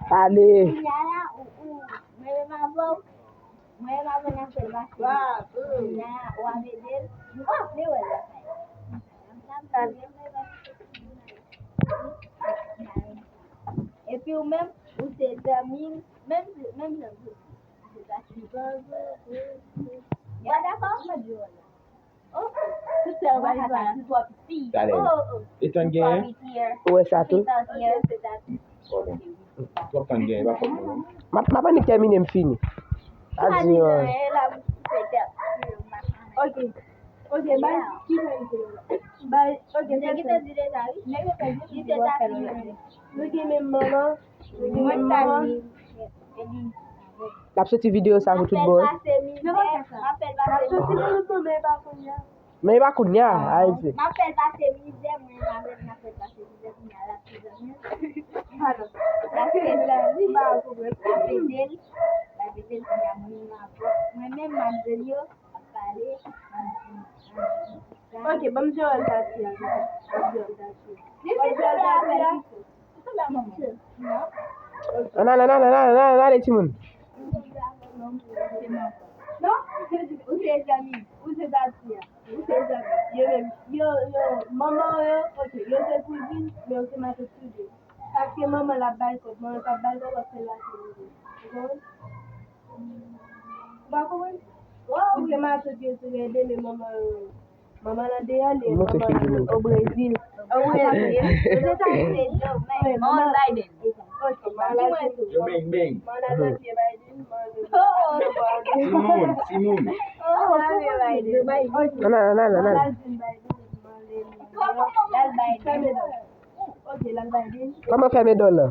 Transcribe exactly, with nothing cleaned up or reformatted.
Pale. Kounye a la, ou, ou, mwen menm avè w, mwen menm avè w n ap fè l pase. Kounye a, w ap ede l. Nou pa vle wè l lakay. Epi ou menm, ou se zanmi m, menm, menm jan tou. Yo dakò? Mwen di w la. Oh, oh. Tout sè yo pa ka sa, tout wap fi. Talè. Oh, oh. Ethan genyen? Ou wè sa tou? Pardon. Twòp tan genyen, pa fòt mwen non. M ap m ap annik tèmine, m fini. Pa di yon. Ok. Ok, bay ki fè li te la? Bay, ok, nèg yo te di deja wi. Nèg yo te di li te ta fi. Nou gen menm manman. Nou gen menm manman. L ap soti videyo sa pou tout bò. M ap fè l pase mizè. M ap fè l pase mizè. Men e pa kounye a, Ayiti. M ap fè l pase mizè, mwen avè l, m ap fè l pase mizè kounye a, l ap fè zanmi. Pardon. L ap fè zanmi. M pa konprann. L ap ede l. L ap ede l kounye a, mwen menm avè l. Mwen menm, m ap di l yo, m ap pale, m ap di, m ap di sa. Ok, ban m jere l, Tati, m ap jere l, Tati. Li fin fè apèl pito. Ann ale, ann ale, ann ale, ann ale, ann ale, timoun. Non, ou se zanmi, ou se zanmi, ou se zanmi. Yo menm, yo, yo, manman yo, ok, yo se kouzin, men yo se matant tou de. Paske manman l ap bay kòb, manman l p ap bay kòb, w ap fè l pase mizè. Ou konprann? Ou pa konprann? Ou se matant yo tou lè de, men manman yo. Manman nan deyò, li manman nan o Brezil. O Brezil. Se sa ki se Joe, men manman Biden. Ok, manman la se Yo bang bang. Manman la se Biden. Timoun, timoun. Ann ale, ann ale, ann ale. Lal Biden. Lal Biden. Ok, Lal Biden. Kòman fèmen dò l lan?